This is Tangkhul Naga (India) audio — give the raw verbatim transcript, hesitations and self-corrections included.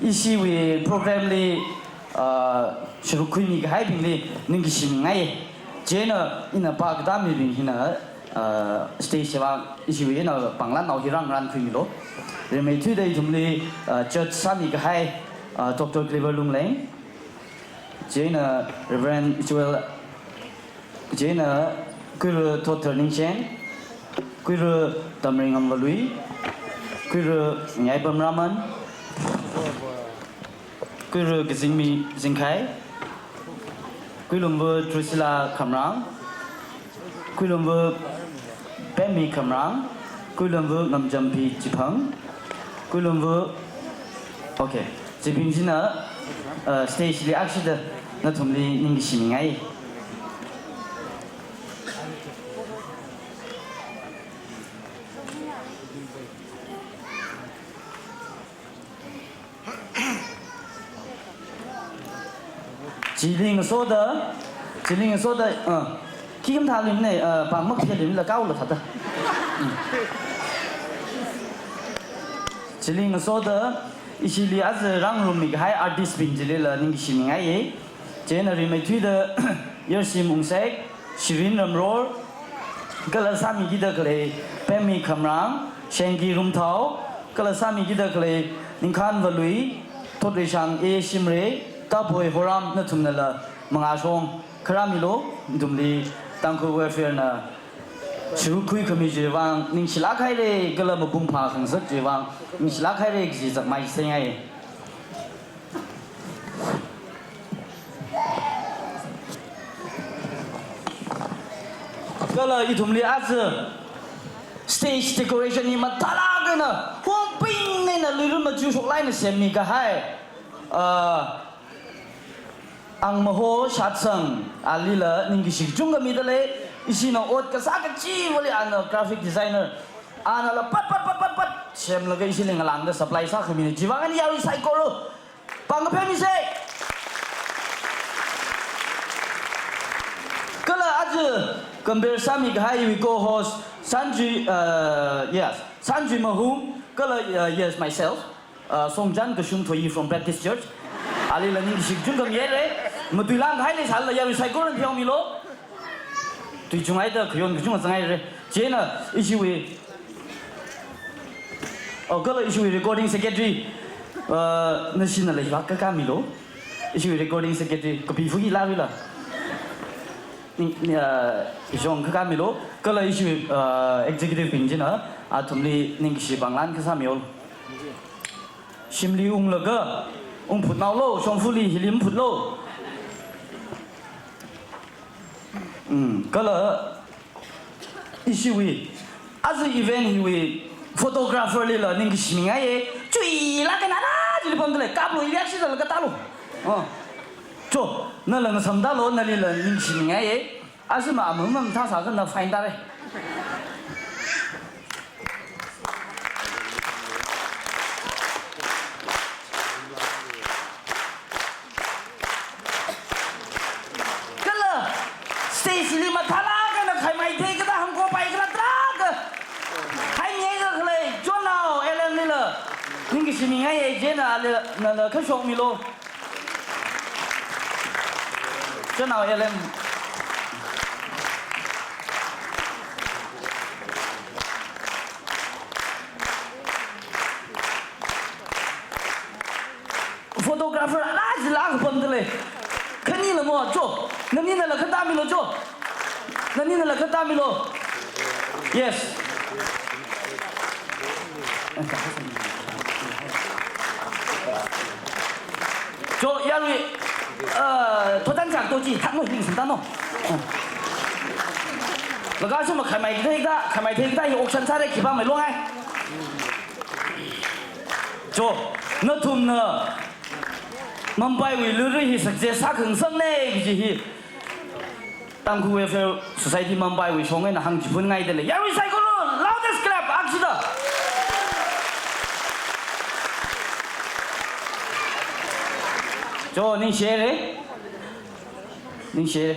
Ishiwui program li, ah, sharuk khuimi kahaibingli ningkashi mingai. Chieina ina pākatā mibing hina, ah, stage vang ishiwui ina pānglan nao hi rāngarān khuimilu. Rimeithuida ithumli, ah, judge sāmi kahai, ah, Doctor Clever Lungleng. Chieina Reverend Joel, chieina Kuiru Thotthar Ningshen, Kuiru Tamringam Valui, Kuiru Ngaipam Raman, Kuiru Kazingmi Zingkhai, Kuilumvu Drusilla Khamrang, Kuilumvu Pemmi Khamrang, Kuilumvu Ngamjampi Chiphang, Kuilumvu, okay, chibing china, uh, stage li akshida nathumli ningkashi mingai. Chili ngasoda, chili ngasoda, ah, khikha mathālui ne, ah, pāng makhalui la kaola thāda. Hmm. Chili ngasoda, ishili aja rāngarummi kahai artist bing chilila ningkashi mingai. Chieina rimeithuida Yarshim Ungsek, Shirin Ramror, kala sāmikida khalei Pemmi Khamrang, Shenki Rumthao, kala sāmikida khalei Ningkhan Valui, Thotreishang A Shimray, Taboi Horam nathumnala mangāshong kharāmilu, nathumli Tangkhul Welfare na sharuk khuikhami chiwui vang ningshilāk haira, kala mapung phākhangasak chiwui vang ningshilāk haira kaji zakmai sāngai. Kala ithumli aja stage decoration hi mathālāk eina, hongping eina, luirun machu shoklāk eina semmi kahai, ah, Angmaho Shatsang, alila ningkashi kachungkha mida lei, ishina ot kasā kachivali ana graphic designer, anala pat pat pat pat pat semlaga ishili ngalāngda supply sākhamina, chiwui vang ana yarui saikora pāng kapheomisa. Kala aja compare sāmi kahai iwui co-host Sanjui, uh, yes, Sanjui Mahung, kala, uh, yes, myself, uh, Songjan Kashung Thoyi from Baptist Church. Alila ningkashi kachungkha mihaira. Matuilāk kahai leisālala yarui saikoran pheomilu. Tui chunghaida khayon kachungkha zanghaira. Chieina ishiwui, oh, kala ishiwui recording secretary, uh, nashina leivak kakāmilu. Ishiwui recording secretary, kapi fugi lāruila. Ni, ni, uh, ishong kakāmilu. Kala ishiwui, uh, executive bing china athumli ningkashi pānglan kasāmilu. Shimli unglaga, ungphut naolu, shongfali hili maphutlu. Mm, kala ishiwui, aja event hiwui photographer lila ningkashi mingaiya, chuilāk eina ara chili pamda lei, kaplu ili akshida laga tālu. Oh. Cho, nala ngasamda lo, nalila ningkashi mingaiya. Aja ma amang mathāsākha na fine tāra. Kala stage li mathālāk eina khaimai theikatā, hangko paikatā tarākha haimida khalei Chonao L M lila ningkashi mingaiya, chieina lila, nala kashok milu. Chonao L M. Photographer ara chila kapamda lei. Khanila mo, cho. Naninala khatāmilu, cho. Naninala khatāmilu. Yes. Cho, yarui, uh, thotan chak to chi, thak no, ningsam ta no. Laga suma khaimai theikatā, khaimai theikatā hi auction sāra, khipā mai longai. Cho, nathumna Mumbai wui luirui hi success sākhangasakna kaji hi Tangkhul Welfare Society Mumbai wui shong eina hāngchiphun ngaida lei. Yarui saikora, loudest clap, akshida. Cho, ningshihaira. Ningshihaira.